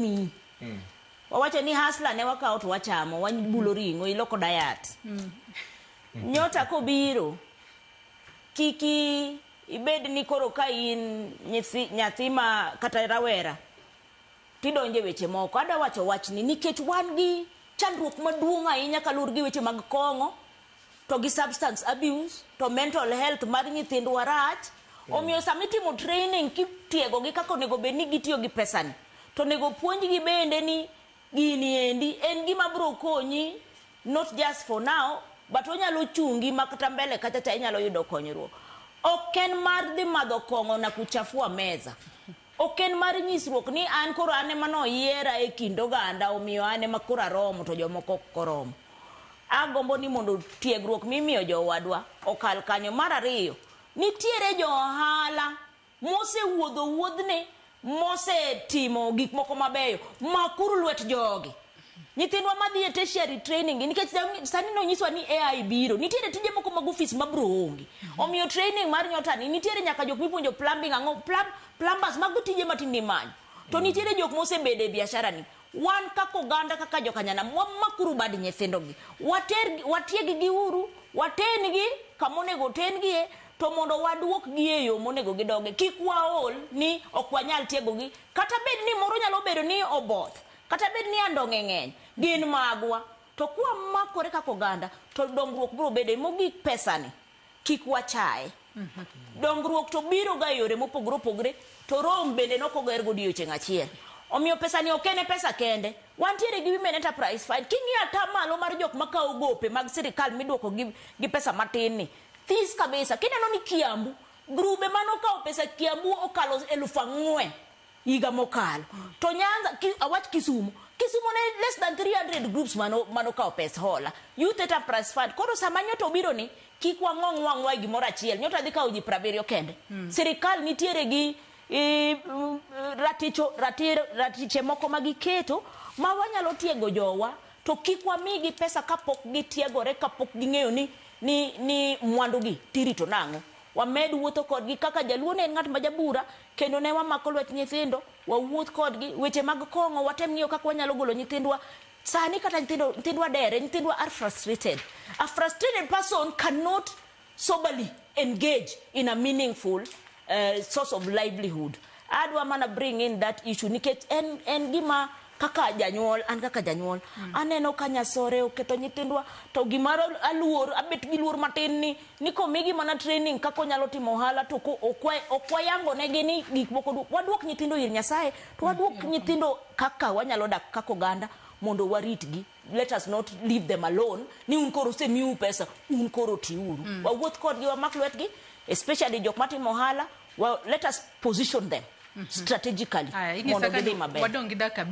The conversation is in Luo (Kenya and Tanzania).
Miyi. Wawacho ni hustler ne wakawo to wachamo, wabulo ring'o, iloko diet. Nyota kobiro, kiki ibed ni koro ka in nyithi, nyathi ma kata rawera tidonjo e weche moko. Adwa wacho wachni nikech wan gi chandruok maduong' ahinya kaluwore gi weche mag kong'o to gi substance abuse to mental health mar nyithindwa rach. Omiyo sama itimo training kitiego gi kaka onego bed ni gitiyo gi pesani, to onego puonjgi bende ni gini endi en gima biro konyi not just for now but onyalo chungi ma kata mbele kacha cha inyalo yudo konyruok. Ok en mar dhi madho kong'o na kuchafua meza. Ok en mar nyisruok ni an koro an ema noyiera e kind oganda omiyo an ema koro aromo to jomoko ok oromo. Agombo ni mondo tiegruok mimiyo jowadwa okal kanyo. Mar ariyo, nitiere jo ohala mosewuodho wuodhni mosetimo gik moko mabeyo. Makuru lwet jogi. Nyithindwa madhi e tertiary training nikech sani nonyiswa ni AI biro. Nitiere tije moko mag ofis mabro onge. Omiyo training mar nyota ni nitiere nyaka jok mipuonjo plumbing ang'o plumbers mago tije matinde imanyo. To nitiere jok mosebedo e biashara ni. Wan kaka oganda kaka jokanyanam wamakuru bad nyithindo gi. Water watieg gi uru, waten gi kama onego oten gie to mondo waduok gi e yo monego gidoge. Kik waol ni ok wanyal tiego gi. Kata bed ni moro nyalo bedo ni oboth, kata bed ni andong'e ng'eny, gin magwa. To kwamakore kaka oganda to dongruok biro bede. Mogik pesani kik wachaye. Dongruok to biro ga e yore mopogore opogore to Rome bende ne ok oger godiochieng' achiel. Omiyo pesani ok en e pesa kende. Wantiere gi Women Enterprise Fund. King'iyo ata malo mar jok makawo gope mag sirikal miduoko gi pesa matin ni, this kabisa. Kineno ni Kiambu, grube manokawo pesa Kiambu okalo 4,000 higa mokalo. To Nyanza, awach Kisumu. Kisumu ne less than 300 groups mano kawo pes hola. Youth Enterprise Fund. Koro sama nyota obiro ni, kik wang'ong wang'wa e gimoro achiel. Nyota dhi kawo ji 70 kende. Sirikal nitiere gi raticho, ratiro, ratiche moko ma giketo ma wanyalo tiego jowa to kik wamigi pesa kapok gitiegore kapok ging'eyo ni mwandu gi tirito nang'o. Wamed wuotho kodgi kaka jaluo ne en ng'at ma jabura kendo ne wamako lwet nyithindo wawuoth kodgi weche mag kong'o watem ng'iyo kaka wanyalo golo nyithindwa sani kata nyithindo nyithindwa dere nyithindwa are frustrated. A frustrated person cannot soberly engage in a meaningful source of livelihood. Adwa mana bring in that issue nikech en gima kaka janyuol an kaka janyuol aneno ka nyasore oketho nyithindwa to gimoro aluor abet gi luor matin ni komigi mana training kaka onyalo timo ohala to ok wayango negi ni gik moko waduok nyithindo ir Nyasaye to waduok nyithindo kaka wanyalo dak kaka oganda mondo waritgi. Let us not leave them alone ni un koro osemiu pesa un koro tiuru. Wawuoth kodgi wamak lwetgi especially jok matimo ohala. Well, let us position them strategically Aya, mondo inyisa gidhi ka maber. wadong' gi dakika 5.